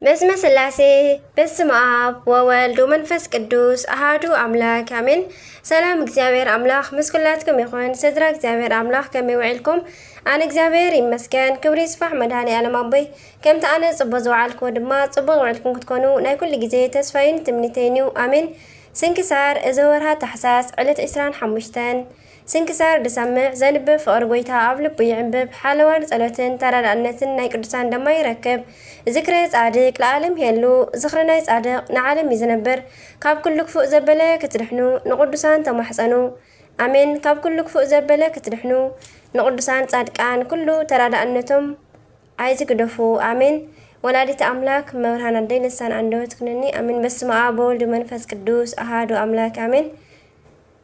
በስመ ስላሴ፣ በስመ ኣብ ወወልድ ወመንፈስ ቅዱስ ኣሃዱ ኣምላክ ኣሜን። ሰላም እግዚኣብሔር ኣምላኽ ምስ ኩላትኩም ይኹን። ስድራ እግዚኣብሔር ኣምላኽ ከመይ ውዒልኩም? ኣነ እግዚኣብሔር ይመስገን፣ ክብሪ ይስፋሕ መድኃኔ ዓለም ኣቦይ። ከምቲ ኣነ ጽቡቕ ዝወዓልኩዎ ድማ ጽቡቕ ውዒልኩም ክትኮኑ ናይ ኩሉ ግዜ ተስፋይን ትምኒተይን እዩ። ኣሜን። ስንክሳር እዚ ወርሃ ታሕሳስ ዕለት ዕስራን ሓሙሽተን። ስንክሳር ዝሰምዕ ዘንብብ ፍቕሪ ጐይታ ኣብ ልቡ ይዕንብብ፣ ሓለዋን ጸሎትን ተራዳእነትን ናይ ቅዱሳን ድማ ይረክብ። ዝክረ ጻድቅ ለዓለም ይሄሉ፣ ዝኽሪ ናይ ጻድቕ ንዓለም እዩ ዝነብር። ካብ ኩሉ ክፉእ ዘበለ ክትድሕኑ ንቕዱሳን ተማሕጸኑ። ኣሜን። ካብ ኩሉ ክፉእ ዘበለ ክትድሕኑ ንቕዱሳን ጻድቃን ኩሉ ተራዳእነቶም ኣይትግደፉ። ኣሜን። ወላዲተ ኣምላክ መብርሃን ኣደይ ልሳን ኣንደበት ትኩነኒ። ኣሜን። በስመ ኣብ ወወልድ ወመንፈስ ቅዱስ ኣሃዱ ኣምላክ ኣሜን።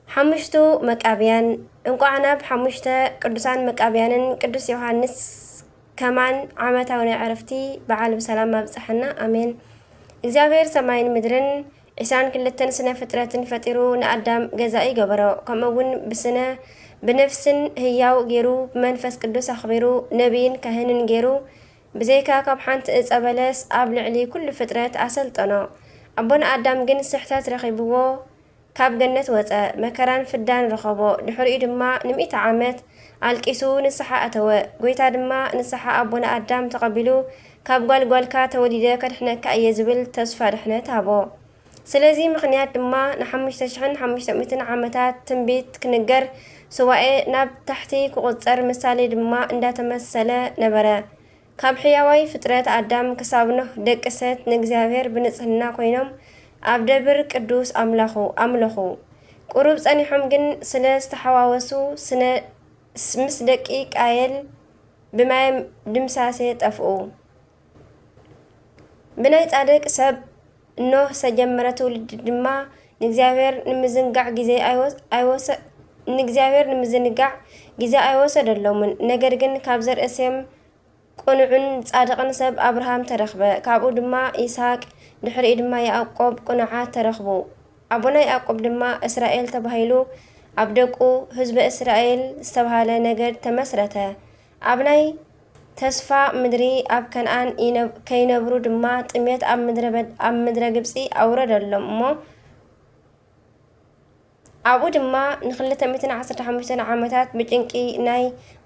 ሓሙሽቱ መቃብያን። እንቋዕ ናብ ሓሙሽተ ቅዱሳን መቃብያንን ቅዱስ ዮሃንስ ከማን ዓመታዊ ናይ ዕረፍቲ በዓል ብሰላም ኣብጽሐና። ኣሜን። እግዚኣብሔር ሰማይን ምድርን ዒስራን ክልተን ስነ ፍጥረትን ፈጢሩ ንኣዳም ገዛኢ ገበሮ። ከምኡ እውን ብስነ ብነፍስን ህያው ገይሩ ብመንፈስ ቅዱስ ኣኽቢሩ ነቢይን ካህንን ገይሩ ብዘይካ ካብ ሓንቲ ዕጸ በለስ ኣብ ልዕሊ ኩሉ ፍጥረት ኣሰልጠኖ። ኣቦና ኣዳም ግን ስሕተት ረኺብዎ ካብ ገነት ወጸ፣ መከራን ፍዳን ረኸቦ። ድሕሪኡ ድማ ንሚእቲ ዓመት ኣልቂሱ ንስሓ ኣተወ። ጐይታ ድማ ንስሓ ኣቦና ኣዳም ተቐቢሉ ካብ ጓል ጓልካ ተወሊደ ከድሕነካ እየ ዝብል ተስፋ ድሕነት ሃቦ። ስለዚ ምኽንያት ድማ ንሓሙሽተ ሽሕን ሓሙሽተ ሚእትን ዓመታት ትንቢት ክንገር፣ ሱባኤ ናብ ታሕቲ ክቑጸር፣ ምሳሌ ድማ እንዳተመሰለ ነበረ። ካብ ሕያዋይ ፍጥረት ኣዳም ክሳብ ኖህ ደቂ ሰት ንእግዚኣብሔር ብንጽህና ኮይኖም ኣብ ደብር ቅዱስ ኣምላኹ ኣምለኹ። ቁሩብ ጸኒሖም ግን ስለ ዝተሓዋወሱ ስነ ምስ ደቂ ቃየል ብማይ ድምሳሴ ጠፍኡ። ብናይ ጻድቅ ሰብ ኖህ ዝተጀመረ ትውልዲ ድማ ንእግዚኣብሔር ንምዝንጋዕ ግዜ ኣይወ- ኣይወሰ- ንእግዚኣብሔር ንምዝንጋዕ ግዜ ኣይወሰደሎምን። ነገር ግን ካብ ዘርእስም ቅኑዕን ጻድቕን ሰብ ኣብርሃም ተረኽበ። ካብኡ ድማ ይስሐቅ፣ ድሕሪኡ ድማ ያዕቆብ ቅኑዓት ተረኽቡ። ኣቦና ያዕቆብ ድማ እስራኤል ተባሂሉ ኣብ ደቁ ህዝበ እስራኤል ዝተባህለ ነገድ ተመስረተ። ኣብ ናይ ተስፋ ምድሪ ኣብ ከነኣን ይነብ- ከይነብሩ ድማ ጥሜት ኣብ ምድረ በድ- ኣብ ምድረ ግብጺ ኣውረደሎም እሞ ኣብኡ ድማ ንክልተ ሚእትን ዓሰርተ ሓሙሽተን ዓመታት ብጭንቂ ናይ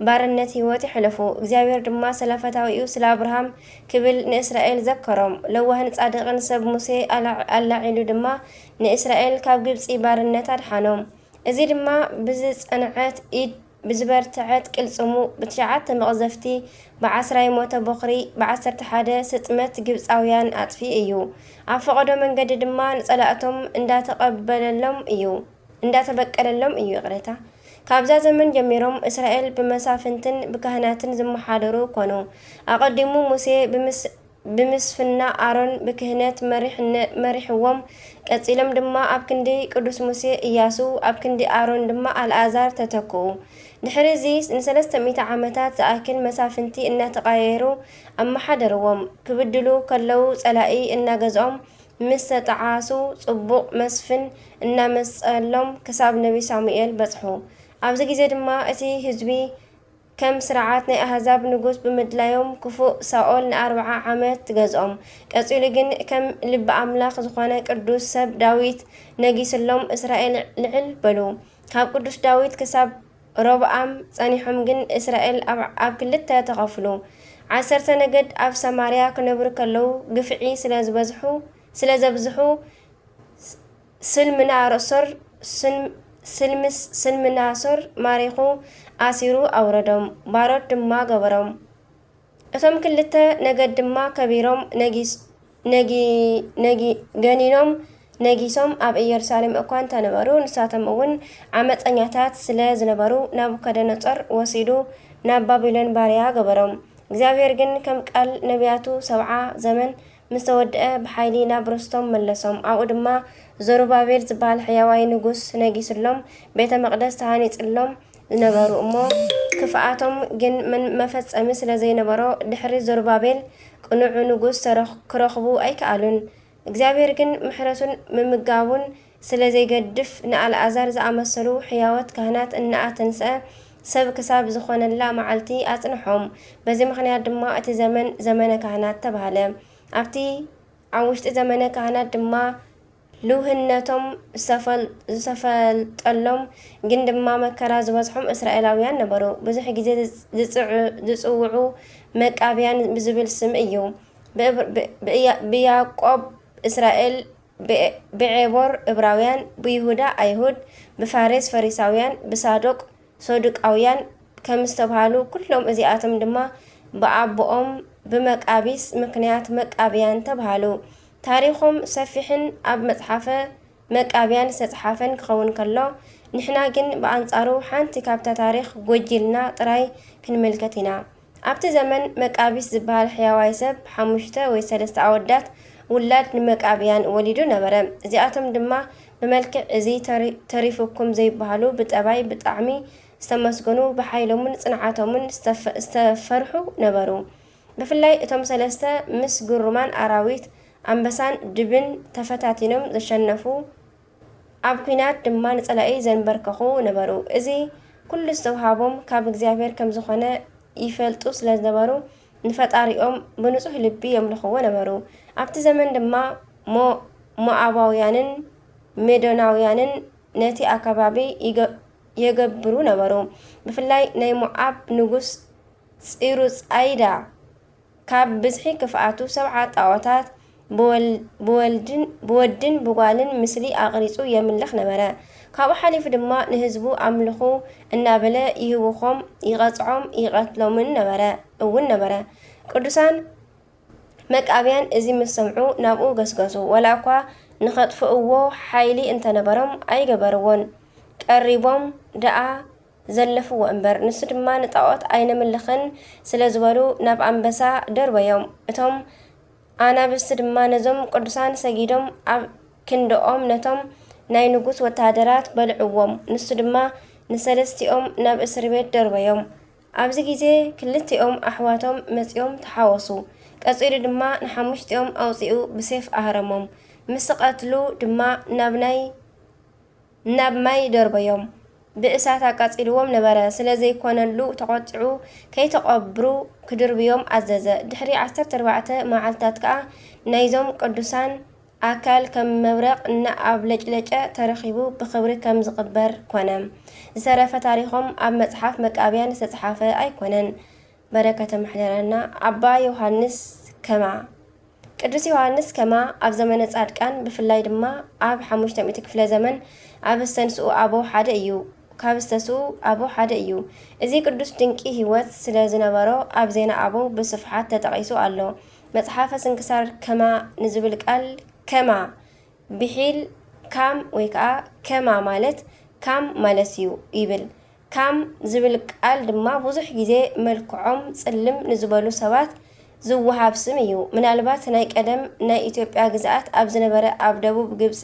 ባርነት ህይወት የሕለፉ። እግዚኣብሔር ድማ ስለ ፈታዊኡ ስለ ኣብርሃም ክብል ንእስራኤል ዘከሮም። ለዋህን ጻድቕን ሰብ ሙሴ ኣላ- ኣላዒሉ ድማ ንእስራኤል ካብ ግብጺ ባርነት ኣድሓኖም። እዚ ድማ ብዝጸንዐት ኢድ ብዝበርትዐት ቅልጽሙ ብትሽዓተ መቕዘፍቲ ብዓስራ ይሞተ ቦኽሪ ብዓሰርተ ሓደ ስጥመት ግብጻውያን ኣጥፊኡ እዩ። ኣብ ፈቐዶ መንገዲ ድማ ንጸላእቶም እንዳተቐበለሎም እዩ እንዳተበቀለሎም እዩ። ይቕሬታ። ካብዛ ዘመን ጀሚሮም እስራኤል ብመሳፍንትን ብካህናትን ዝመሓደሩ ኮኑ። ኣቐዲሙ ሙሴ ብምስ ብምስፍና ኣሮን ብክህነት መሪሕነ- መሪሕዎም። ቀጺሎም ድማ ኣብ ክንዲ ቅዱስ ሙሴ እያሱ፣ ኣብ ክንዲ ኣሮን ድማ ኣልኣዛር ተተክኡ። ድሕሪ እዚ ንሰለስተ ሚእቲ ዓመታት ዝኣክል መሳፍንቲ እናተቐያየሩ ኣመሓደርዎም። ክብድሉ ከለዉ ጸላኢ እናገዝኦም ምስ ተጠዓሱ ጽቡቕ መስፍን እናመጸሎም ክሳብ ነቢ ሳሙኤል በጽሑ። ኣብዚ ግዜ ድማ እቲ ህዝቢ ከም ስርዓት ናይ ኣህዛብ ንጉስ ብምድላዮም ክፉእ ሳኦል ንኣርብዓ ዓመት ገዝኦም። ቀጺሉ ግን ከም ልቢ ኣምላኽ ዝኾነ ቅዱስ ሰብ ዳዊት ነጊስሎም፣ እስራኤል ልዕል በሉ። ካብ ቅዱስ ዳዊት ክሳብ ሮብኣም ጸኒሖም ግን እስራኤል ኣብ ኣብ ክልተ ተኸፍሉ። ዓሰርተ ነገድ ኣብ ሰማርያ ክነብሩ ከለዉ ግፍዒ ስለ ዝበዝሑ ስለ ዘብዝሑ ስልምናሶር ስልምናሶር ማሪኹ ኣሲሩ ኣውረዶም፣ ባሮት ድማ ገበሮም። እቶም ክልተ ነገድ ድማ ከቢሮም ነጊስ ነጊ ነጊ ገኒኖም ነጊሶም ኣብ ኢየሩሳሌም እኳ እንተነበሩ፣ ንሳቶም እውን ዓመፀኛታት ስለ ዝነበሩ ናቡከደነፆር ወሲዱ ናብ ባቢሎን ባርያ ገበሮም። እግዚኣብሔር ግን ከም ቃል ነቢያቱ ሰብዓ ዘመን ምስ ተወድአ ብሓይሊ ናብ ርስቶም መለሶም። ኣብኡ ድማ ዘሩባቤል ዝበሃል ሕያዋይ ንጉስ ነጊስሎም፣ ቤተ መቕደስ ተሃኒጽሎም ዝነበሩ እሞ፣ ክፍኣቶም ግን መን- መፈጸሚ ስለ ዘይነበሮ፣ ድሕሪ ዘሩባቤል ቅኑዕ ንጉስ ተረኽ- ክረኽቡ ኣይከኣሉን። እግዚኣብሔር ግን ምሕረቱን ምምጋቡን ስለ ዘይገድፍ፣ ንኣልኣዛር ዝኣመሰሉ ሕያዎት ካህናት እናኣተንስአ ሰብ ክሳብ ዝኾነላ መዓልቲ ኣጽንሖም። በዚ ምኽንያት ድማ እቲ ዘመን ዘመነ ካህናት ተባህለ። ኣብቲ ኣብ ውሽጢ ዘመነ ካህናት ድማ ልውህነቶም ዝተፈል-፣ ዝተፈልጠሎም ግን ድማ መከራ ዝበዝሖም እስራኤላውያን ነበሩ። ብዙሕ ግዜ ዝጽዕ-፣ ዝጽውዑ መቃብያን ብዝብል ስም እዩ። ብእብ-፣ ብ-፣ ብያ-፣ ብያዕቆብ እስራኤል፣ ብ-፣ ብዔቦር እብራውያን፣ ብይሁዳ ኣይሁድ፣ ብፋሬስ ፈሪሳውያን፣ ብሳዶቅ ሰዱቃውያን ከም ዝተባህሉ፣ ኩሎም እዚኣቶም ድማ ብኣቦኦም ብመቃቢስ ምኽንያት መቃብያን ተባህሉ። ታሪኾም ሰፊሕን ኣብ መጽሓፈ መቃብያን ዝተጽሓፈን ክኸውን ከሎ፣ ንሕና ግን ብኣንጻሩ ሓንቲ ካብታ ታሪኽ ጎጂልና ጥራይ ክንምልከት ኢና። ኣብቲ ዘመን መቃቢስ ዝበሃል ሕያዋይ ሰብ ሓሙሽተ ወይ ሰለስተ ኣወዳት ውላድ ንመቃብያን ወሊዱ ነበረ። እዚኣቶም ድማ ብመልክዕ እዚ ተሪ-፣ ተሪፉኩም ዘይበሃሉ፣ ብጠባይ ብጣዕሚ ዝተመስገኑ፣ ብሓይሎምን ጽንዓቶምን ዝተፈ-፣ ዝተፈርሑ ነበሩ። ብፍላይ እቶም ሰለስተ ምስ ግሩማን ኣራዊት፣ ኣንበሳን ድብን ተፈታቲኖም ዘሸነፉ፣ ኣብ ኲናት ድማ ንጸላኢ ዘንበርከኹ ነበሩ። እዚ ኩሉ ዝተውሃቦም ካብ እግዚኣብሔር ከም ዝኾነ ይፈልጡ ስለ ዝነበሩ፣ ንፈጣሪኦም ብንጹህ ልቢ የምልኽዎ ነበሩ። ኣብቲ ዘመን ድማ ሞ-፣ ሞዓባውያንን ሜዶናውያንን ነቲ ኣከባቢ ይገ-፣ የገብሩ ነበሩ። ብፍላይ ናይ ሞዓብ ንጉስ ጺሩጻይዳ ካብ ብዝሒ ክፍኣቱ ሰብዓ ጣዖታት ብወል-፣ ብወልድን፣ ብወድን ብጓልን ምስሊ ኣቕሪጹ የምልኽ ነበረ። ካብኡ ሓሊፉ ድማ ንህዝቡ ኣምልኹ እናበለ ይህውኾም፣ ይቐጽዖም፣ ይቐትሎምን ነበረ፣ እውን ነበረ። ቅዱሳን መቃብያን እዚ ምስ ሰምዑ ናብኡ ገስገሱ። ወላ እኳ ንኸጥፍእዎ ሓይሊ እንተነበሮም ኣይገበርዎን። ቀሪቦም ደኣ ዘለፍዎ እምበር። ንሱ ድማ ንጣዖት ኣይነምልኽን ስለ ዝበሉ ናብ ኣንበሳ ደርበዮም። እቶም ኣናብስቲ ድማ ነዞም ቅዱሳን ሰጊዶም ኣብ ክንድኦም ነቶም ናይ ንጉስ ወተሃደራት በልዕዎም። ንሱ ድማ ንሰለስቲኦም ናብ እስር ቤት ደርበዮም። ኣብዚ ግዜ ክልቲኦም ኣሕዋቶም መጺኦም ተሓወሱ። ቀጺሉ ድማ ንሓሙሽቲኦም ኣውጺኡ ብሴፍ ኣህረሞም። ምስ ቀትሉ ድማ ናብ ናይ ናብ ማይ ደርበዮም። ብእሳት ኣቃጺልዎም ነበረ። ስለ ዘይኮነሉ ተቖጢዑ ከይተቐብሩ ክድርብዮም ኣዘዘ። ድሕሪ ዓሰርተ ኣርባዕተ መዓልታት ከኣ ናይዞም ቅዱሳን ኣካል ከም መብረቕ እናኣብለጭለጨ ተረኺቡ ብኽብሪ ከም ዝቕበር ኮነ። ዝተረፈ ታሪኾም ኣብ መጽሓፍ መቃብያን ዝተጽሓፈ ኣይኮነን። በረከተ ምሕደረና። ኣባ ዮሃንስ ከማ ቅዱስ ዮሃንስ ከማ ኣብ ዘመነ ጻድቃን፣ ብፍላይ ድማ ኣብ ሓሙሽተ ሚእቲ ክፍለ ዘመን፣ ኣብ ዝተንስኡ ኣበው ሓደ እዩ፣ ካብ ዝተስኡ ኣበው ሓደ እዩ። እዚ ቅዱስ ድንቂ ህይወት ስለ ዝነበሮ ኣብ ዜና ኣበው ብስፍሓት ተጠቒሱ ኣሎ። መጽሓፈ ስንክሳር ከማ ንዝብል ቃል ከማ ብሒል ካም ወይ ከኣ ከማ ማለት ካም ማለት እዩ ይብል። ካም ዝብል ቃል ድማ ብዙሕ ግዜ መልክዖም ጽልም ንዝበሉ ሰባት ዝወሃብ ስም እዩ። ምናልባት ናይ ቀደም ናይ ኢትዮጵያ ግዝኣት ኣብ ዝነበረ ኣብ ደቡብ ግብጺ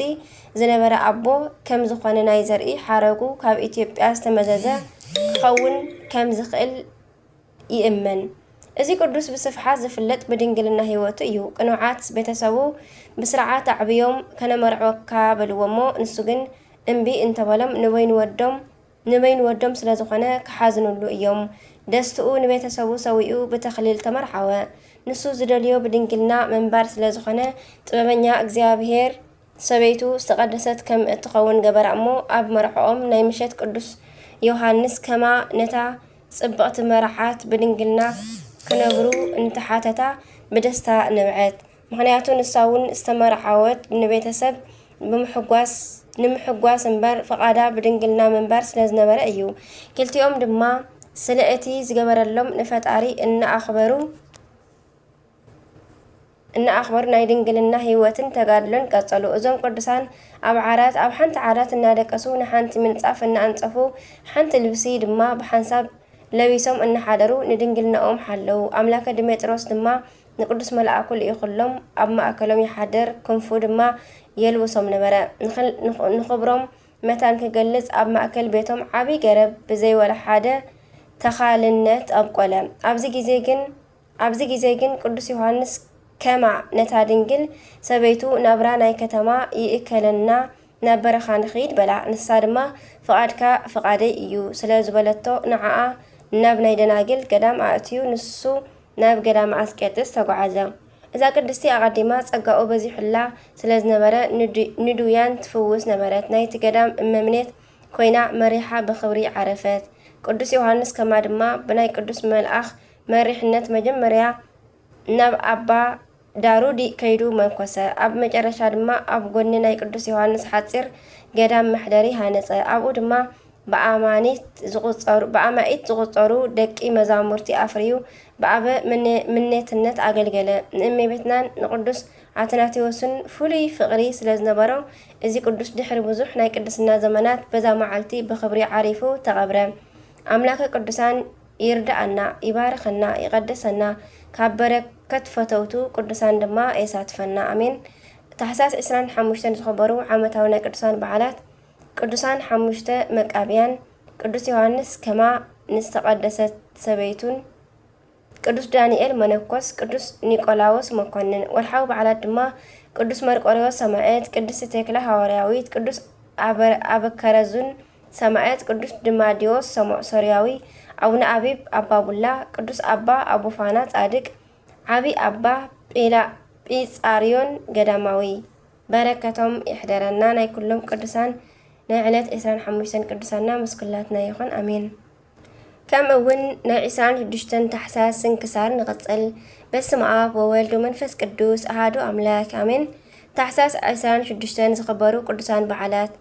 ዝነበረ ኣቦ ከም ዝኾነ ናይ ዘርኢ ሓረጉ ካብ ኢትዮጵያ ዝተመዘዘ ክኸውን ከም ዝኽእል ይእመን። እዚ ቅዱስ ብስፍሓት ዝፍለጥ ብድንግልና ህይወቱ እዩ። ቅኑዓት ቤተሰቡ ብስርዓት ኣዕብዮም ከነመርዕወካ በልዎ እሞ ንሱ ግን እምቢ እንተበሎም ንበይኑ ወዶም ንበይኑ ወዶም ስለ ዝኾነ ክሓዝኑሉ እዮም። ደስትኡ ንቤተሰቡ ሰዊኡ ብተኽሊል ተመርዓወ። ንሱ ዝደልዮ ብድንግልና ምንባር ስለ ዝኾነ ጥበበኛ እግዚኣብሔር ሰበይቱ ዝተቐደሰት ከም እትኸውን ገበራ እሞ ኣብ መርዕኦም ናይ ምሸት ቅዱስ ዮሃንስ ከማ ነታ ጽብቕቲ መርዓት ብድንግልና ክነብሩ እንተሓተታ ብደስታ ነብዐት። ምኽንያቱ ንሳ እውን ዝተመርዓወት ንቤተሰብ ብምሕጓስ፣ ንምሕጓስ እምበር ፍቓዳ ብድንግልና ምንባር ስለ ዝነበረ እዩ። ክልቲኦም ድማ ስለ እቲ ዝገበረሎም ንፈጣሪ እናኣኽበሩ እናኣኽበሩ ናይ ድንግልና ህይወትን ተጋድሎን ቀጸሉ። እዞም ቅዱሳን ኣብ ዓራት፣ ኣብ ሓንቲ ዓራት እናደቀሱ፣ ንሓንቲ ምንጻፍ እናኣንጸፉ፣ ሓንቲ ልብሲ ድማ ብሓንሳብ ለቢሶም እናሓደሩ ንድንግልናኦም ሓለዉ። ኣምላከ ድሜጥሮስ ድማ ንቅዱስ መልኣኩ ልኢኹሎም ኣብ ማእከሎም ይሓድር፣ ክንፉ ድማ የልብሶም ነበረ። ንኽል-፣ ንኽ-፣ ንኽብሮም መታን ክገልጽ ኣብ ማእከል ቤቶም ዓቢ ገረብ ብዘይ ወላ ሓደ ተኻልነት ኣብቆለ። ኣብዚ ግዜ ግን ኣብዚ ግዜ ግን ቅዱስ ዮሃንስ ከማ ነታ ድንግል ሰበይቱ ናብራ ናይ ከተማ ይእከለና ናብ በረኻ ንኺድ በላ። ንሳ ድማ ፍቓድካ ፍቓደይ እዩ ስለ ዝበለቶ ንዓኣ ናብ ናይ ደናግል ገዳም ኣእትዩ ንሱ ናብ ገዳም ኣስቄጥስ ተጓዓዘ። እዛ ቅድስቲ ኣቐዲማ ጸጋኡ በዚሑላ ስለ ዝነበረ ንዱ-፣ ንድውያን ትፍውስ ነበረት። ናይቲ ገዳም እመምኔት ኮይና መሪሓ ብኽብሪ ዓረፈት። ቅዱስ ዮሃንስ ከማ ድማ ብናይ ቅዱስ መልኣኽ መሪሕነት መጀመርያ ናብ ኣባ ዳሩዲ ከይዱ መንኮሰ። ኣብ መጨረሻ ድማ ኣብ ጎኒ ናይ ቅዱስ ዮሃንስ ሓጺር ገዳም መሕደሪ ሃነጸ። ኣብኡ ድማ ብኣማኒት ዝቑጸሩ፣ ብኣማኢት ዝቑጸሩ ደቂ መዛሙርቲ ኣፍርዩ ብኣበ ምነ-፣ ምኔትነት ኣገልገለ። ንእመቤትናን ንቅዱስ ኣትናቴዎስን ፍሉይ ፍቕሪ ስለ ዝነበሮ፣ እዚ ቅዱስ ድሕሪ ብዙሕ ናይ ቅድስና ዘመናት በዛ መዓልቲ ብኽብሪ ዓሪፉ ተቐብረ። ኣምላከ ቅዱሳን ይርድኣና፣ ይባርኸና፣ ይቐድሰና፣ ካብ በረከት ፈተውቱ ቅዱሳን ድማ የሳትፈና። ኣሜን። ታሕሳስ ዕስራን ሓሙሽተን ዝኽበሩ ዓመታዊ ናይ ቅዱሳን በዓላት፣ ቅዱሳን ሓሙሽተ መቃብያን፣ ቅዱስ ዮሃንስ ከማ ንዝተቐደሰት ሰበይቱን፣ ቅዱስ ዳንኤል መነኮስ፣ ቅዱስ ኒቆላዎስ መኮንን። ወርሓዊ በዓላት ድማ ቅዱስ መርቆሬዎስ ሰማዕት፣ ቅድስት ቴክላ ሃዋርያዊት፣ ቅዱስ ኣበ-፣ ኣበከረዙን ሰማዕት፣ ቅዱስ ድማዲዎስ ሰሞ-፣ ሶርያዊ፣ ኣቡነ ኣቢብ ኣባቡላ፣ ቅዱስ ኣባ ኣቡፋና ጻድቅ፣ ዓቢ ኣባ ጲላ-፣ ጲጻርዮን ገዳማዊ። በረከቶም ይሕደረና ናይ ኩሎም ቅዱሳን። ናይ ዕለት ዕስራን ሓሙሽተን ቅዱሳንና ምስ ኩላትና ይኹን። ኣሜን። ከምኡ እውን ናይ ዕስራን ሽዱሽተን ታሕሳስ ስንክሳር ንቐጽል። በስመ ኣብ ወወልድ ወመንፈስ ቅዱስ ኣሃዱ ኣምላክ ኣሜን። ታሕሳስ ዕስራን ሽዱሽተን ዝኽበሩ ቅዱሳን በዓላት።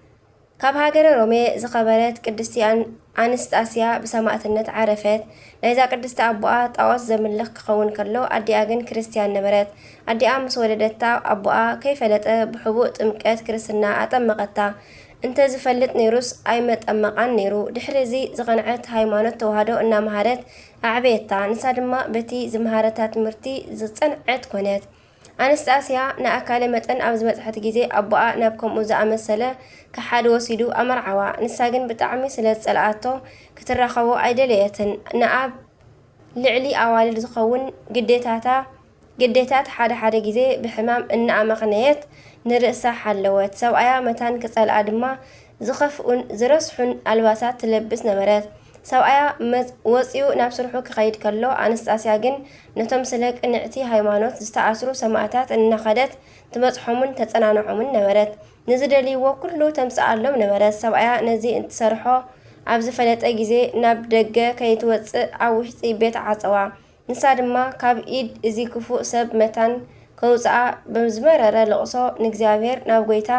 ካብ ሃገረ ሮሜ ዝኸበረት ቅድስቲ ኣን-፣ ኣንስጣስያ ብሰማእትነት ዓረፈት። ናይዛ ቅድስቲ ኣቦኣ ጣዖት ዘምልኽ ክኸውን ከሎ፣ ኣዲኣ ግን ክርስትያን ነበረት። ኣዲኣ ምስ ወለደታ፣ ኣቦኣ ከይፈለጠ ብሕቡእ ጥምቀት ክርስትና ኣጠመቐታ። እንተዝፈልጥ ነይሩስ ኣይመጠመቓን ነይሩ። ድሕሪ እዚ ዝቐንዐት ሃይማኖት ተዋህዶ እናመሃረት ኣዕበየታ። ንሳ ድማ በቲ ዝመሃረታ ትምህርቲ ዝጸንዐት ኮነት። ኣንስጣስያ ንኣካለ መጠን ኣብ ዝበጽሐት ግዜ ኣቦኣ ናብ ከምኡ ዝኣመሰለ ከሓዲ ወሲዱ ኣመርዓዋ። ንሳ ግን ብጣዕሚ ስለ ዝጸልኣቶ ክትራኸቦ ኣይደለየትን። ንኣብ ልዕሊ ኣዋልድ ዝኸውን ግዴታታ፣ ግዴታት ሓደ ሓደ ግዜ ብሕማም እናኣመኽነየት ንርእሳ ሓለወት። ሰብኣያ መታን ክጸልኣ ድማ ዝኸፍኡን ዝረስሑን ኣልባሳት ትለብስ ነበረት። ሰብኣያ መጽ-፣ ወጺኡ ናብ ስርሑ ክኸይድ ከሎ፣ ኣንስጣስያ ግን ነቶም ስለ ቅንዕቲ ሃይማኖት ዝተኣስሩ ሰማእታት እናኸደት ትበጽሖምን ተጸናንዖምን ነበረት። ንዝደልይዎ ኩሉ ተምጽኣሎም ነበረት። ሰብኣያ ነዚ እንትሰርሖ ኣብ ዝፈለጠ ግዜ፣ ናብ ደገ ከይትወጽእ ኣብ ውሽጢ ቤት ዓጸዋ። ንሳ ድማ ካብ ኢድ እዚ ክፉእ ሰብ መታን ከውጽኣ ብዝመረረ ልቕሶ ንእግዚኣብሔር ናብ ጐይታ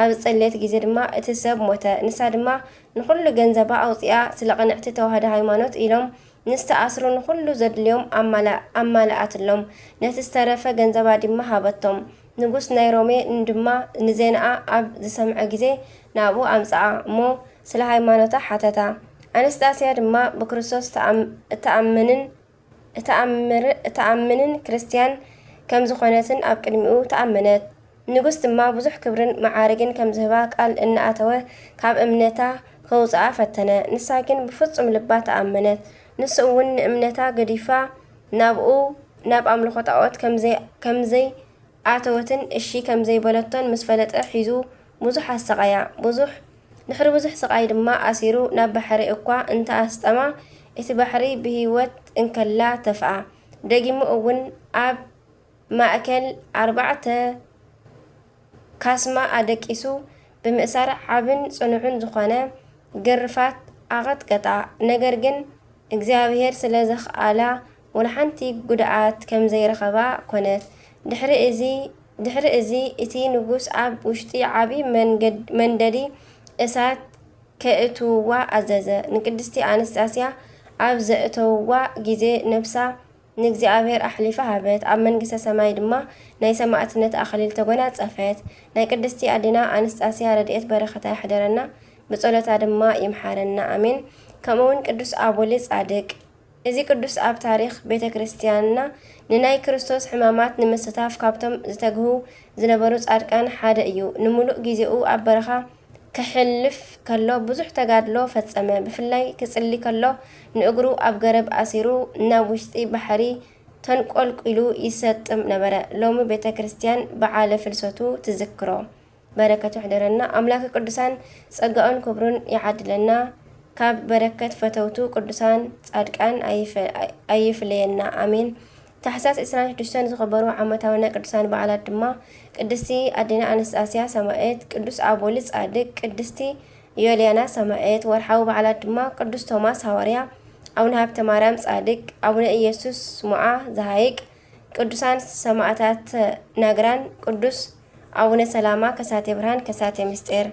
ኣብ ዝጸለየት ግዜ ድማ እቲ ሰብ ሞተ። ንሳ ድማ ንኹሉ ገንዘባ ኣውጺኣ ስለ ቅንዕቲ ተዋህዶ ሃይማኖት ኢሎም ንዝተኣስሩ ንኹሉ ዘድልዮም ኣማላ-፣ ኣማልኣትሎም። ነቲ ዝተረፈ ገንዘባ ድማ ሃበቶም። ንጉስ ናይ ሮሜ ድማ ንዜናኣ ኣብ ዝሰምዐ ግዜ ናብኡ ኣምጽኣ እሞ ስለ ሃይማኖታ ሓተታ። ኣንስጣስያ ድማ ብክርስቶስ ትኣም-፣ እትኣምንን እትኣምር-፣ እትኣምንን ክርስትያን ከም ዝኾነትን ኣብ ቅድሚኡ ተኣመነት። ንጉስ ድማ ብዙሕ ክብርን መዓርግን ከም ዝህባ ቃል እናኣተወ ካብ እምነታ ከውጽኣ ፈተነ። ንሳ ግን ብፍጹም ልባ ተኣመነት። ንሱ እውን ንእምነታ ገዲፋ ናብኡ፣ ናብ ኣምልኾ ጣዖት ከም ዘይ-፣ ከም ዘይ-፣ ኣተወትን እሺ ከም ዘይበለቶን ምስ ፈለጠ ሒዙ ብዙሕ ኣሰቓያ። ብዙሕ፣ ድሕሪ ብዙሕ ስቓይ ድማ ኣሲሩ ናብ ባሕሪ እኳ እንተ ኣስጠማ፣ እቲ ባሕሪ ብህይወት እንከላ ተፍኣ። ደጊሙ እውን ኣብ ማእከል ኣርባዕተ ካስማ ኣደቂሱ ብምእሳር ዓብን ጽኑዕን ዝኾነ ግርፋት ኣቐጥቀጣ። ነገር ግን እግዚኣብሔር ስለ ዘኽኣላ ወላ ሓንቲ ጉድኣት ከም ዘይረኸባ ኮነት። ድሕሪ እዚ፣ ድሕሪ እዚ እቲ ንጉስ ኣብ ውሽጢ ዓቢ መንገድ-፣ መንደዲ እሳት ከእትውዋ ኣዘዘ። ንቅድስቲ ኣንስጣስያ ኣብ ዘእተውዋ ግዜ ነፍሳ ንእግዚኣብሔር ኣሕሊፋ ሃበት። ኣብ መንግስተ ሰማይ ድማ ናይ ሰማዕትነት ኣኽሊል ተጎናጸፈት። ናይ ቅድስቲ ኣዴና ኣንስጣስያ ረድኤት በረኸታ ይሕደረና፣ ብጸሎታ ድማ ይምሓረና። ኣሜን። ከምኡውን ቅዱስ ኣቦሊ ጻድቅ። እዚ ቅዱስ ኣብ ታሪኽ ቤተ ክርስቲያንና ንናይ ክርስቶስ ሕማማት ንምስታፍ ካብቶም ዝተግሁ ዝነበሩ ጻድቃን ሓደ እዩ። ንምሉእ ግዜኡ ኣብ በረኻ ከሕልፍ ከሎ ብዙሕ ተጋድሎ ፈጸመ። ብፍላይ ክጽሊ ከሎ ንእግሩ ኣብ ገረብ ኣሲሩ ናብ ውሽጢ ባሕሪ ተንቆልቂሉ ይሰጥም ነበረ። ሎሚ ቤተ ክርስቲያን በዓለ ፍልሰቱ ትዝክሮ። በረከቱ ይሕደረና። ኣምላከ ቅዱሳን ጸጋኡን ክብሩን ይዓድለና። ካብ በረከት ፈተውቱ ቅዱሳን ጻድቃን ኣይፈ-፣ ኣይፍለየና። ኣሜን። ታሕሳስ ዕስራን ሽዱሽተን ዝኽበሩ ዓመታዊ ናይ ቅዱሳን በዓላት ድማ ቅድስቲ ኣዴና ኣነስጣስያ ሰማዕት፣ ቅዱስ ኣቦሊ ጻድቅ፣ ቅድስቲ ዮልያና ሰማዕት። ወርሓዊ በዓላት ድማ ቅዱስ ቶማስ ሃዋርያ፣ ኣቡነ ሃብተ ማርያም ጻድቅ፣ ኣቡነ ኢየሱስ ሞዓ ዘሃይቅ፣ ቅዱሳን ሰማዕታት ናግራን ቅዱስ ኣቡነ ሰላማ ከሳቴ ብርሃን ከሳቴ ምስጢር።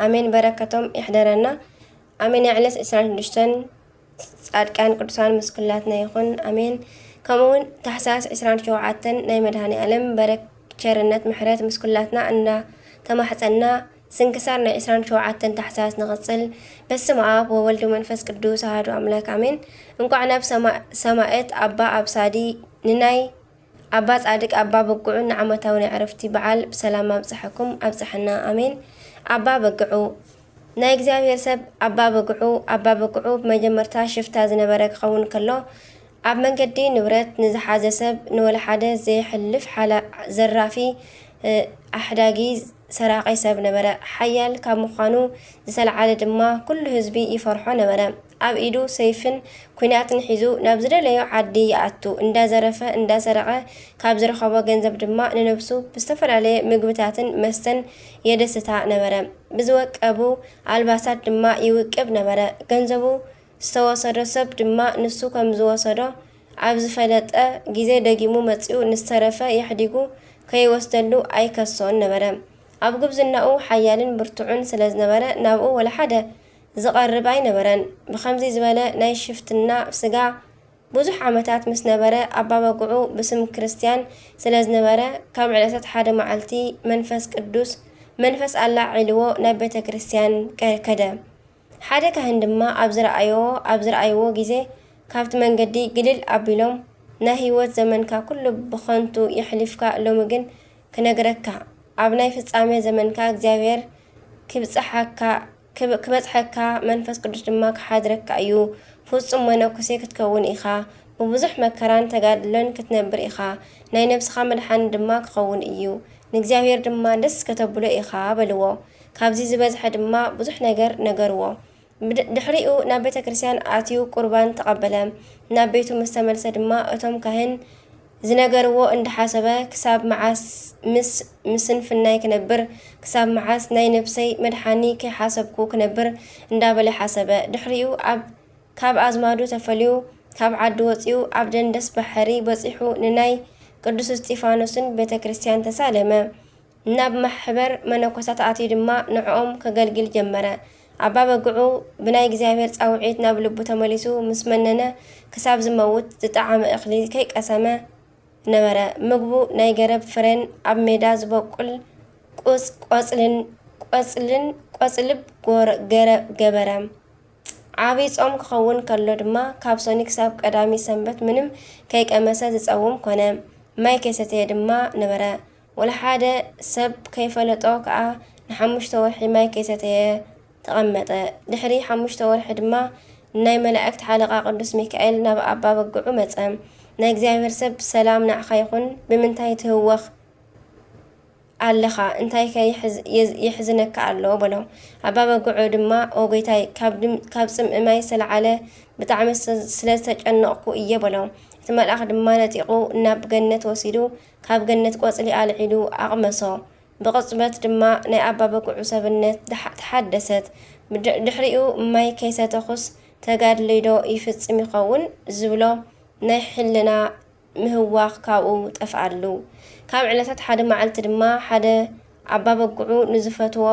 ኣሜን። በረከቶም ይሕደረና። ኣሜን። ዕለት ዕስራን ሽዱሽተን ጻድቃን ቅዱሳን ምስ ኩላትና ይኹን። ኣሜን። ከምኡ እውን ታሕሳስ ዕስራን ሸውዓተን ናይ መድኃኔ ዓለም በረክ ቸርነት ምሕረት ምስ ኩላትና እንዳ ተማሕጸና ስንክሳር ናይ ዕስራን ሸውዓተን ታሕሳስ ንቐጽል። በስመ ኣብ ወወልድ ወመንፈስ ቅዱስ ኣሐዱ ኣምላክ ኣሜን። እንኳዕ ናብ ሰማ-፣ ሰማዕት ኣባ ኣብሳዲ ንናይ ኣባ ጻድቅ ኣባ በጉዑ ንዓመታዊ ናይ ዕረፍቲ በዓል ብሰላም ኣብጽሐኩም ኣብጽሐና ኣሜን። ኣባ በግዑ ናይ እግዚኣብሔር ሰብ ኣባ በግዑ። ኣባ በግዑ ብመጀመርታ ሽፍታ ዝነበረ ክኸውን ከሎ፣ ኣብ መንገዲ ንብረት ንዝሓዘ ሰብ ንወለ ሓደ ዘየሕልፍ ሓላ-፣ ዘራፊ፣ እ፣ ኣሕዳጊ፣ ሰራቒ ሰብ ነበረ። ሓያል ካብ ምዃኑ ዝተልዓለ ድማ ኩሉ ህዝቢ ይፈርሖ ነበረ። ኣብ ኢዱ ሰይፍን ኲናትን ሒዙ ናብ ዝደለዮ ዓዲ ይኣቱ። እንዳዘረፈ እንዳሰረቐ ካብ ዝረኸቦ ገንዘብ ድማ ንነብሱ ብዝተፈላለየ ምግብታትን መስተን የደስታ ነበረ። ብዝወቀቡ ኣልባሳት ድማ ይውቅብ ነበረ። ገንዘቡ ዝተወሰዶ ሰብ ድማ ንሱ ከም ዝወሰዶ ኣብ ዝፈለጠ ግዜ ደጊሙ መጺኡ ንዝተረፈ የሕዲጉ ከይወስደሉ ኣይከሶን ነበረ። ኣብ ጉብዝናኡ ሓያልን ብርቱዕን ስለ ዝነበረ ናብኡ ወላ ሓደ ዝቐርብ ኣይነበረን። ብኸምዚ ዝበለ ናይ ሽፍትና ስጋ ብዙሕ ዓመታት ምስ ነበረ ኣባ በግዑ ብስም ክርስትያን ስለ ዝነበረ ካብ ዕለታት ሓደ መዓልቲ መንፈስ ቅዱስ መንፈስ ኣላዒልዎ ናብ ቤተ ክርስትያን ከ-፣ ከደ። ሓደ ካህን ድማ ኣብ ዝረኣዮ-፣ ኣብ ዝረኣይዎ ግዜ ካብቲ መንገዲ ግልል ኣቢሎም፣ "ናይ ህይወት ዘመንካ ኩሉ ብኸንቱ የሕሊፍካ፣ ሎሚ ግን ክነግረካ፣ ኣብ ናይ ፍጻሜ ዘመንካ እግዚኣብሔር ክብጽሓካ፣ ክብ-፣ ክበጽሐካ መንፈስ ቅዱስ ድማ ክሓድረካ እዩ። ፍጹም መነኩሴ ክትከውን ኢኻ። ብብዙሕ መከራን ተጋድሎን ክትነብር ኢኻ። ናይ ነብስኻ መድሓኒ ድማ ክኸውን እዩ። ንእግዚኣብሔር ድማ ደስ ከተብሎ ኢኻ" በልዎ። ካብዚ ዝበዝሐ ድማ ብዙሕ ነገር ነገርዎ። ብድ-፣ ድሕሪኡ ናብ ቤተ ክርስቲያን ኣትዩ ቁርባን ተቐበለ። ናብ ቤቱ ምስ ተመልሰ ድማ እቶም ካህን ዝነገርዎ እንዳሓሰበ፣ "ክሳብ መዓስ ምስ፣ ምስንፍናይ ክነብር? ክሳብ መዓስ ናይ ነብሰይ መድሓኒ ከይሓሰብኩ ክነብር?" እንዳበለ ሓሰበ። ድሕሪኡ ኣብ፣ ካብ ኣዝማዱ ተፈልዩ፣ ካብ ዓዲ ወጺኡ ኣብ ደንደስ ባሕሪ በጺሑ ንናይ ቅዱስ እስጢፋኖስን ቤተ ክርስቲያን ተሳለመ። ናብ ማሕበር መነኮሳት ኣትዩ ድማ ንዕኦም ከገልግል ጀመረ። ኣባ በግዑ ብናይ እግዚኣብሔር ጻውዒት ናብ ልቡ ተመሊሱ ምስ መነነ፣ ክሳብ ዝመውት ዝጠዓመ እኽሊ ከይቀሰመ ነበረ። ምግቡ ናይ ገረብ ፍሬን ኣብ ሜዳ ዝበቁል ቁጽ-፣ ቆጽልን፣ ቆጽልን፣ ቆጽልብ ጎረ-፣ ገረ-፣ ገበረ። ዓቢ ጾም ክኸውን ከሎ ድማ፣ ካብ ሰኑይ ክሳብ ቀዳሚ ሰንበት ምንም ከይቀመሰ ዝጸውም ኮነ። ማይ ከይሰተየ ድማ ነበረ። ወላ ሓደ ሰብ ከይፈለጦ ከኣ ንሓሙሽተ ወርሒ ማይ ከይሰተየ ተቐመጠ። ድሕሪ ሓሙሽተ ወርሒ ድማ ናይ መላእክት ሓለቓ ቅዱስ ሚካኤል ናብ ኣባ በግዑ መጸ። "ናይ እግዚኣብሔር ሰብ ሰላም ንዓኻ ይኹን፣ ብምንታይ ትህወኽ ኣለኻ? እንታይከ የሕዝ-፣ የዝ-፣ የሕዝነካ ኣሎ?" በሎ። ኣባ በግዑ ድማ፣ "ኦ ጐይታይ፣ ካብ ድም-፣ ካብ ጽምኢ ማይ ዝተለዓለ ብጣዕሚ ስ-፣ ስለ ዝተጨነቕኩ እየ" በሎ። እቲ መልኣኽ ድማ ነጢቑ ናብ ገነት ወሲዱ፣ ካብ ገነት ቆጽሊ ኣልዒሉ ኣቕመሶ። ብቕጽበት ድማ ናይ ኣባ በግዑ ሰብነት ደሓ-፣ ተሓደሰት። ብድ-፣ ድሕሪኡ ማይ ከይሰተኹስ ተጋድለይ ዶ ይፍጽም ይኸውን ዝብሎ ናይ ሕልና ምህዋኽ ካብኡ ጠፍኣሉ። ካብ ዕለታት ሓደ መዓልቲ ድማ ሓደ ኣባ በግዑ ንዝፈትዎ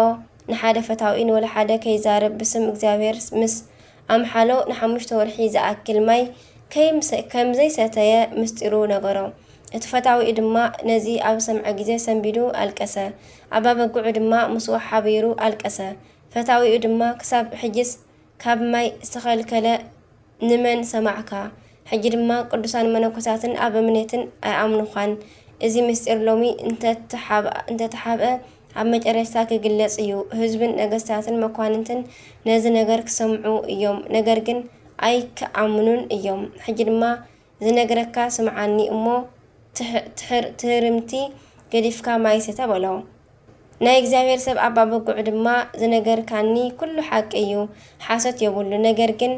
ንሓደ ፈታዊ ንወለ ሓደ ከይዛረብ ብስም እግዚኣብሔር ምስ ኣምሓሎ ንሓሙሽተ ወርሒ ዝኣክል ማይ ከይምሰ-፣ ከም ዘይሰተየ ምስጢሩ ነገሮ። እቲ ፈታዊኡ ድማ ነዚ ኣብ ሰምዐ ግዜ ሰንቢዱ ኣልቀሰ። ኣባ በግዑ ድማ ምስኡ ሓቢሩ ኣልቀሰ። ፈታዊኡ ድማ፣ "ክሳብ ሕጅስ ካብ ማይ ዝተኸልከለ ንመን ሰማዕካ? ሕጂ ድማ ቅዱሳን መነኮሳትን ኣበምኔትን ኣይኣምኑኻን። እዚ ምስጢር ሎሚ እንተተሓብ-፣ እንተተሓብአ ኣብ መጨረሽታ ክግለጽ እዩ። ህዝብን ነገስታትን መኳንንትን ነዚ ነገር ክሰምዑ እዮም፣ ነገር ግን ኣይክኣምኑን እዮም። ሕጂ ድማ ዝነግረካ ስምዓኒ እሞ ትሕ-፣ ትሕር-፣ ትህርምቲ ገዲፍካ ማይ ስተ" በሎ። ናይ እግዚኣብሔር ሰብ ኣባ በጉዕ ድማ፣ "ዝነገርካኒ ኩሉ ሓቂ እዩ፣ ሓሶት የብሉ። ነገር ግን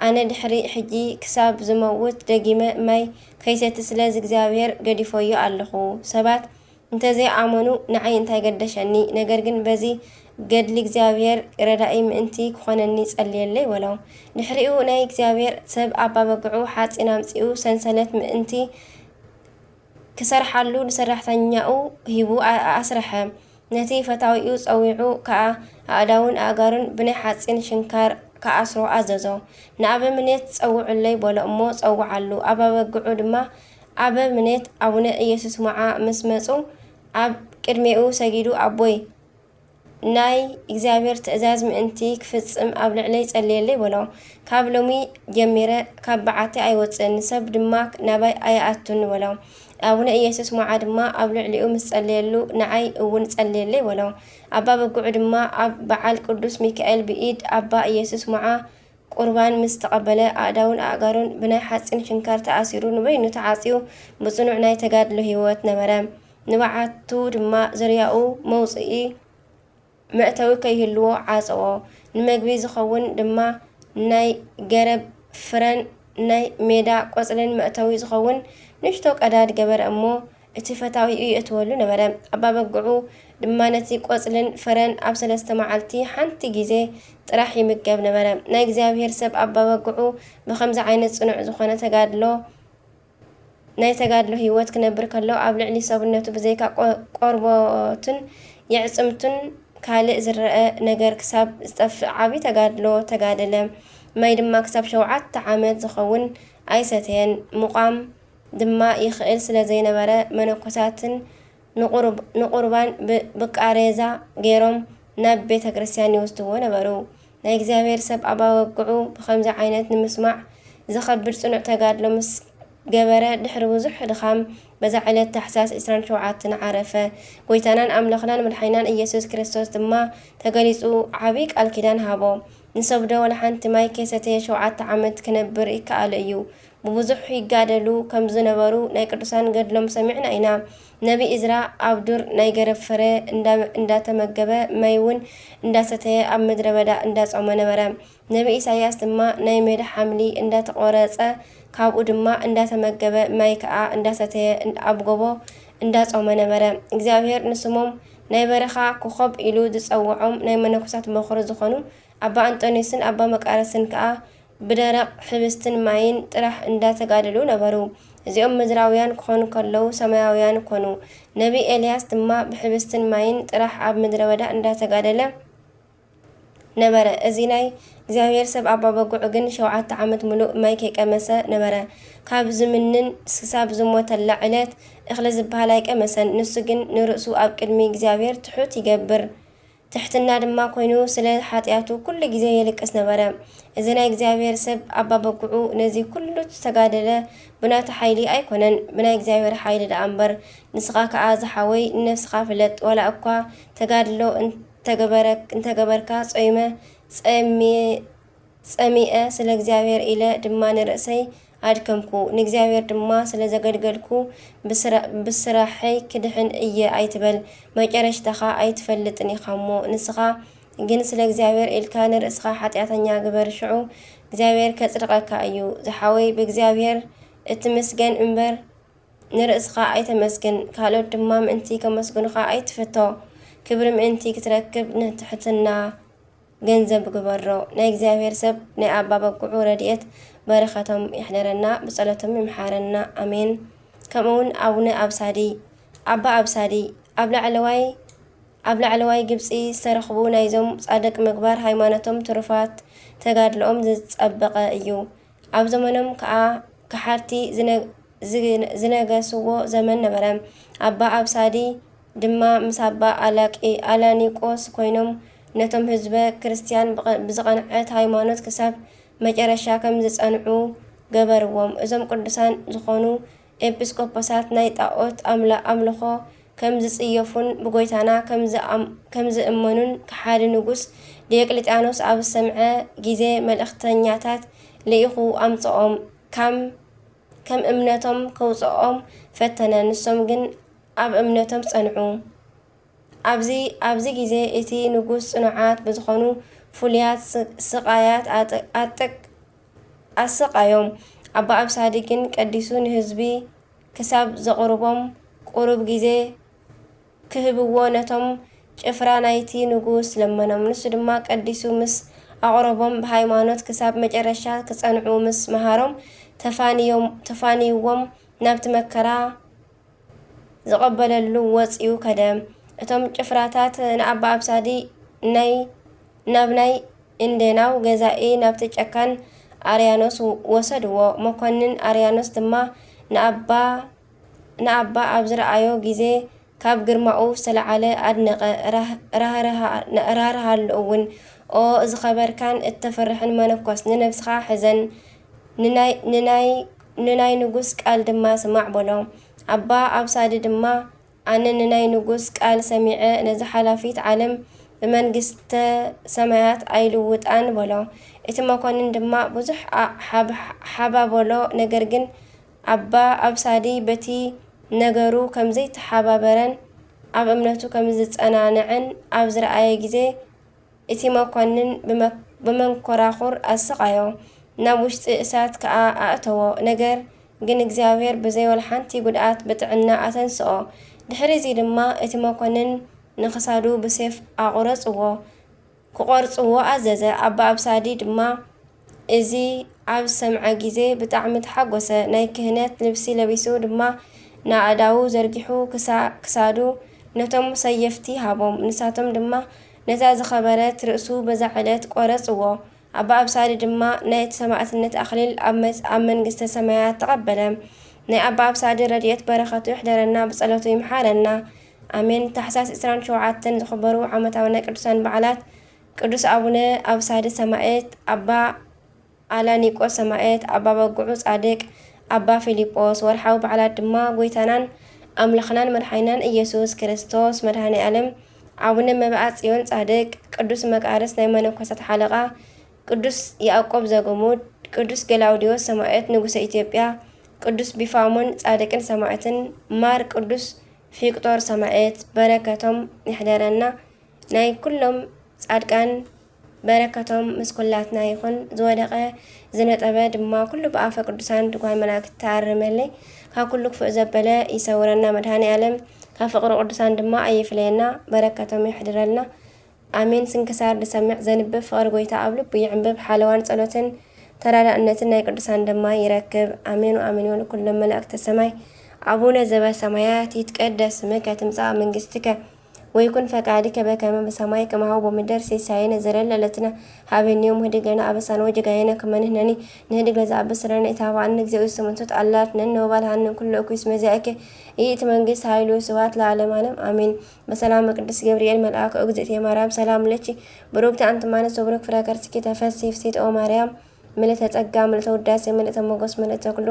ኣነ ድሕሪ ሕጂ ክሳብ ዝመውት ደጊመ ማይ ከይሰቲ፣ ስለዚ እግዚኣብሔር ገዲፈዮ ኣለኹ። ሰባት እንተዘይኣመኑ ንዓይ እንታይ ገደሸኒ? ነገር ግን በዚ ገድሊ እግዚኣብሔር ረዳኢ ምእንቲ ክኾነኒ ጸልየለይ በሎ። ድሕሪኡ ናይ እግዚኣብሔር ሰብ ኣባበግዑ ሓጺን ኣምጺኡ ሰንሰለት ምእንቲ ክሰርሓሉ ንሰራሕተኛኡ ሂቡ ኣ-፣ ኣስርሐ። ነቲ ፈታዊኡ ጸዊዑ ከኣ ኣእዳውን ኣእጋሩን ብናይ ሓጺን ሽንካር ክኣስሮ ኣዘዞ። ንኣበምኔት ጸውዑለይ በሎ እሞ ጸውዓሉ። ኣባበግዑ ድማ ኣበምኔት ኣቡነ ኢየሱስ ሞዓ ምስ መጹ ኣብ ቅድሜኡ ሰጊዱ፣ ኣቦይ፣ ናይ እግዚኣብሔር ትእዛዝ ምእንቲ ክፍጽም ኣብ ልዕለይ ጸልየለይ በሎ። ካብ ሎሚ ጀሚረ ካብ በዓቲ ኣይወጽእን፣ ሰብ ድማ ናባይ ኣይኣቱን በሎ። ኣቡነ ኢየሱስ ሞዓ ድማ ኣብ ልዕሊኡ ምስ ጸለየሉ፣ ንዓይ እውን ጸልየለይ በሎ። ኣባ በግዑ ድማ ኣብ በዓል ቅዱስ ሚካኤል ብኢድ ኣባ ኢየሱስ ሞዓ ቁርባን ምስ ተቐበለ፣ ኣእዳውን ኣእጋሩን ብናይ ሓጺን ሽንካር ተኣሲሩ፣ ንበይኑ ተዓጽዩ፣ ብጽኑዕ ናይ ተጋድሎ ህይወት ነበረ። ንበዓቱ ድማ ዙርያኡ መውጽኢ መእተዊ ከይህልዎ ዓጸዎ። ንመግቢ ዝኸውን ድማ ናይ ገረብ ፍረን ናይ ሜዳ ቆጽልን መእተዊ ዝኸውን ንእሽቶ ቀዳድ ገበረ እሞ፣ እቲ ፈታዊኡ የእትወሉ ነበረ። ኣባ በግዑ ድማ ነቲ ቆጽልን ፍረን ኣብ ሰለስተ መዓልቲ ሓንቲ ግዜ ጥራሕ ይምገብ ነበረ። ናይ እግዚኣብሔር ሰብ ኣባ በግዑ ብኸምዚ ዓይነት ጽኑዕ ዝኾነ ተጋድሎ፣ ናይ ተጋድሎ ህይወት ክነብር ከሎ፣ ኣብ ልዕሊ ሰብነቱ ብዘይካ ቆ-፣ ቆርበቱን የዕጽምቱን ካልእ ዝረአ ነገር ክሳብ ዝጠፍእ ዓቢ ተጋድሎ ተጋደለ። ማይ ድማ ክሳብ ሸውዓተ ዓመት ዝኸውን ኣይሰተየን። ምቋም ድማ ይኽእል ስለ ዘይነበረ፣ መነኮሳትን ንቁርብ-፣ ንቁርባን ብ-፣ ብቃሬዛ ገይሮም ናብ ቤተ ክርስቲያን ይወስድዎ ነበሩ። ናይ እግዚኣብሔር ሰብ ኣባ በግዑ ብኸምዚ ዓይነት ንምስማዕ ዘኸብድ ጽኑዕ ተጋድሎ ምስ ገበረ፣ ድሕሪ ብዙሕ ድኻም፣ በዛ ዕለት ታሕሳስ ዕስራን ሸውዓተን ዓረፈ። ጎይታናን ኣምላኽናን መድሓኒናን ኢየሱስ ክርስቶስ ድማ ተገሊጹ ዓቢ ቃል ኪዳን ሃቦ። ንሰብ ዶ ወላ ሓንቲ ማይ ከይሰተየ ሸውዓተ ዓመት ክነብር ይከኣሎ እዩ? ብብዙሕ ይጋደሉ ከም ዝነበሩ ናይ ቅዱሳን ገድሎም ሰሚዕና ኢና። ነቢ እዝራ ኣብ ዱር ናይ ገረብ ፍረ እንዳ-፣ እንዳተመገበ፣ ማይ እውን እንዳሰተየ፣ ኣብ ምድረ በዳ እንዳጾመ ነበረ። ነቢ ኢሳይያስ ድማ ናይ ሜዳ ሓምሊ እንዳተቖረጸ፣ ካብኡ ድማ እንዳተመገበ፣ ማይ ከኣ እንዳሰተየ፣ እን-፣ ኣብ ጎቦ እንዳጾመ ነበረ። እግዚኣብሔር ንስሞም ናይ በረኻ ኮኾብ ኢሉ ዝጸውዖም ናይ መነኮሳት በኹሪ ዝኾኑ ኣባ ኣንጦንዮስን ኣባ መቃርስን ከኣ ብደረቕ ሕብስትን ማይን ጥራሕ እንዳተጋደሉ ነበሩ። እዚኦም ምድራውያን ክኾኑ ከለዉ ሰማያውያን ኮኑ። ነቢ ኤልያስ ድማ ብሕብስትን ማይን ጥራሕ ኣብ ምድረ በዳ እንዳተጋደለ ነበረ። እዚ ናይ እግዚኣብሔር ሰብ ኣባ በጉዕ ግን ሸውዓተ ዓመት ምሉእ ማይ ከይቀመሰ ነበረ። ካብ ዝምንን ክሳብ ዝሞተላ ዕለት እኽሊ ዝበሃል ኣይቀመሰን። ንሱ ግን ንርእሱ ኣብ ቅድሚ እግዚኣብሔር ትሑት ይገብር። ትሕትና ድማ ኮይኑ ስለ ሓጢኣቱ ኩሉ ግዜ የልቅስ ነበረ። እዚ ናይ እግዚኣብሔር ሰብ ኣባ በጉዑ ነዚ ኩሉ ዝተጋደለ ብናቱ ሓይሊ ኣይኮነን፣ ብናይ እግዚኣብሔር ሓይሊ ደኣ እምበር። ንስኻ ከኣ ዝሓወይ ንነፍስኻ ፍለጥ፣ ዋላ እኳ ተጋድሎ እንተገበረ-፣ እንተገበርካ ጾይመ ጸሚ-፣ ጸሚኤ ስለ እግዚኣብሔር ኢለ ድማ ንርእሰይ ኣድከምኩ፣ ንእግዚኣብሔር ድማ ስለ ዘገልገልኩ ብስራ-፣ ብስራሐይ ክድሕን እየ ኣይትበል፣ መጨረሽታኻ ኣይትፈልጥን ኢኻ እሞ፣ ንስኻ ግን ስለ እግዚኣብሔር ኢልካ ንርእስኻ ሓጢኣተኛ ግበር፣ ሽዑ እግዚኣብሔር ከጽድቐካ እዩ። ዝሓወይ ብእግዚኣብሔር እትምስገን እምበር፣ ንርእስኻ ኣይተመስግን፣ ካልኦት ድማ ምእንቲ ከመስግኑኻ ኣይትፍቶ። ክብሪ ምእንቲ ክትረክብ ንትሕትና ገንዘብ ግበሮ። ናይ እግዚኣብሔር ሰብ ናይ ኣባ በጉዑ ረድኤት በረኸቶም ይሕደረና፣ ብጸሎቶም ይምሓረና። ኣሜን። ከምኡውን ኣቡነ ኣብሳዲ፣ ኣባ ኣብሳዲ፣ ኣብ ላዕለዋይ፣ ኣብ ላዕለዋይ ግብጺ ዝተረኽቡ ናይዞም ጻድቅ ምግባር ሃይማኖቶም፣ ትሩፋት ተጋድሎኦም ዝጸበቐ እዩ። ኣብ ዘመኖም ከኣ ከሓድቲ ዝነ-፣ ዝነ-፣ ዝነገስዎ ዘመን ነበረ። ኣባ ኣብሳዲ ድማ ምስ ኣባ ኣላቂ-፣ ኣላኒቆስ ኮይኖም ነቶም ህዝበ ክርስትያን ብቐ-፣ ብዝቐንዐት ሃይማኖት ክሳብ መጨረሻ ከም ዝጸንዑ ገበርዎም። እዞም ቅዱሳን ዝኾኑ ኤጲስቆጶሳት ናይ ጣኦት ኣምላ-፣ ኣምልኾ ከም ዝጽየፉን ብጎይታና ከም ዝኣም-፣ ከም ዝእመኑን ከሓዲ ንጉስ ዲዮቅልጥያኖስ ኣብ ዝሰምዐ ግዜ መልእኽተኛታት ልኢኹ ኣምጽኦም። ከም፣ ከም እምነቶም ከውጽኦም ፈተነ፣ ንሶም ግን ኣብ እምነቶም ጸንዑ። ኣብዚ፣ ኣብዚ ግዜ እቲ ንጉስ ጽኑዓት ብዝኾኑ ፍሉያት ስ-፣ ስቓያት ኣጥ-፣ ኣጥቅ-፣ ኣሰቃዮም። ኣባ ኣብሳዲ ግን ቀዲሱ ንህዝቢ ክሳብ ዘቕርቦም ቁሩብ ግዜ ክህብዎ ነቶም ጭፍራ ናይቲ ንጉስ ለመኖም። ንሱ ድማ ቀዲሱ ምስ ኣቕረቦም ብሃይማኖት ክሳብ መጨረሻ ክጸንዑ ምስ መሃሮም ተፋንዮም-፣ ተፋንይዎም ናብቲ መከራ ዝቐበለሉ ወጺኡ ከደ። እቶም ጭፍራታት ንኣባ ኣብሳዲ ናይ ናብ ናይ እንዴናው ገዛኢ ናብቲ ጨካን ኣርያኖስ ወሰድዎ። መኮንን ኣርያኖስ ድማ ንኣባ ንኣባ ኣብ ዝረኣዮ ግዜ ካብ ግርማኡ ዝተለዓለ ኣድነቐ። ራህ-፣ ራህርሃ-፣ ራህርሃሉ እውን። ኦ ዝኸበርካን እተፍርሕን መነኮስ፣ ንነብስኻ ሕዘን፣ ንናይ፣ ንናይ፣ ንናይ ንጉስ ቃል ድማ ስማዕ በሎ። ኣባ ኣብሳዲ ድማ ኣነ ንናይ ንጉስ ቃል ሰሚዐ ነዛ ሓላፊት ዓለም ብመንግስተ ሰማያት ኣይልውጣን በሎ። እቲ መኮንን ድማ ብዙሕ ኣ-፣ ሓብ-፣ ሓባበሎ፣ ነገር ግን ኣባ ኣብሳዲ በቲ ነገሩ ከም ዘይተሓባበረን ኣብ እምነቱ ከም ዝጸናንዐን ኣብ ዝረኣየ ግዜ፣ እቲ መኮንን ብመ-፣ ብመንኮራኹር ኣሰቓዮ፣ ናብ ውሽጢ እሳት ከኣ ኣእተዎ። ነገር ግን እግዚኣብሔር ብዘይ ወላ ሓንቲ ጉድኣት ብጥዕና ኣተንስኦ። ድሕሪ እዚ ድማ እቲ መኮንን ንኽሳዱ ብሴፍ ኣቑረጽዎ፣ ክቖርጽዎ ኣዘዘ። ኣባ ኣብሳዲ ድማ እዚ ኣብ ዝሰምዐ ግዜ ብጣዕሚ ተሓጎሰ። ናይ ክህነት ልብሲ ለቢሱ ድማ ንኣእዳዉ ዘርጊሑ ክሳ-፣ ክሳዱ ነቶም ሰየፍቲ ሃቦም። ንሳቶም ድማ ነታ ዝኸበረት ርእሱ በዛ ዕለት ቆረጽዎ። ኣባ ኣብሳዲ ድማ ናይቲ ሰማዕትነት ኣኽሊል ኣብ መ-፣ ኣብ መንግስተ ሰማያት ተቐበለ። ናይ ኣባ ኣብሳዲ ረድኤት በረኸቱ ይሕደረና፣ ብጸሎቱ ይምሓረና። ኣሜን። ታሕሳስ ዕስራን ሸውዓተን ዝኽበሩ ዓመታዊ ናይ ቅዱሳን በዓላት፣ ቅዱስ ኣቡነ ኣብሳዲ ሰማዕት፣ ኣባ ኣላኒቆስ ሰማዕት፣ ኣባ በጉዑ ጻድቅ፣ ኣባ ፊሊጶስ። ወርሓዊ በዓላት ድማ ጎይታናን ኣምላኽናን መድሓኒናን ኢየሱስ ክርስቶስ መድኃኔ ዓለም፣ ኣቡነ መብዓ ጽዮን ጻድቅ፣ ቅዱስ መቃርስ ናይ መነኮሳት ሓለቓ፣ ቅዱስ ያዕቆብ ዘገሙድ፣ ቅዱስ ገላውዲዮስ ሰማዕት ንጉሰ ኢትዮጵያ፣ ቅዱስ ቢፋሞን ጻድቅን ሰማዕትን፣ ማር ቅዱስ ፊቅጦር ሰማዕት። በረከቶም ይሕደረና። ናይ ኩሎም ጻድቃን በረከቶም ምስ ኩላትና ይኹን። ዝወደቀ ዝነጠበ ድማ ኩሉ ብኣፈ ቅዱሳን ትጓል መላእክት ተኣርመለይ። ካብ ኩሉ ክፉእ ዘበለ ይሰውረና መድኃኔ ዓለም። ካብ ፍቅሪ ቅዱሳን ድማ ኣይፍለየና። በረከቶም ይሕድረልና። ኣሜን። ስንክሳር ዝሰምዕ ዘንብብ ፍቅሪ ጎይታ ኣብ ልቡ ይዕንብብ። ሓለዋን ጸሎትን ተራዳእነትን ናይ ቅዱሳን ድማ ይረክብ። ኣሜን ወኣሜን። ወለኩሎም መላእክተ ሰማይ። ኣቡነ ዘበሰማያት ይትቀደስ ስምከ ትምጻእ መንግስትከ ወይኩን ፈቃድከ በከመ በሰማይ ከማሁ በምድር። ሲሳየነ ዘለለ ዕለትነ ሀበነ ዮም፣ ህድግ ለነ አበሳነ ወጌጋየነ ከመ ንሕነኒ ንህድግ ለዘአብስ ለነ። ኢታብአነ እግዚኦ ውስተ መንሱት አላ አድኅነነ ወባልሐነ እምኩሉ እኩይ እስመ ዚአከ ይእቲ መንግስት ኃይል ወስብሐት ለዓለመ ዓለም አሜን። በሰላም ቅዱስ ገብርኤል መልአክ እግዝእትየ ማርያም ሰላም ለኪ ብሩክቲ አንቲ እም አንስት ወብሩክ ፍሬ ከርስኪ ተፈሲ ፍሲት ኦ ማርያም ምልዕተ ጸጋ ምልዕተ ውዳሴ ምልዕተ ሞገስ ምልዕተ ኩሉ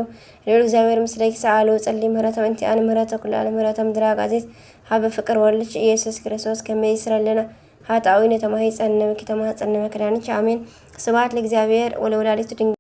ልዑል እግዚኣብሔር ምስሌኪ ሰአሉ ጸሊ ምህረተ እንቲአን ምህረተ ኩሉ ዓለም ምህረተ ምድረ አጋዚት ሀበ ፍቅር ወልድኪ ኢየሱስ ክርስቶስ ከመ ይስረለነ ኃጣዊ ነተማሂጸን ነብኪ ተማህጸን ነመክዳንኪ አሜን። ስብሐት ለእግዚአብሔር ወለወላዲቱ ድንግል።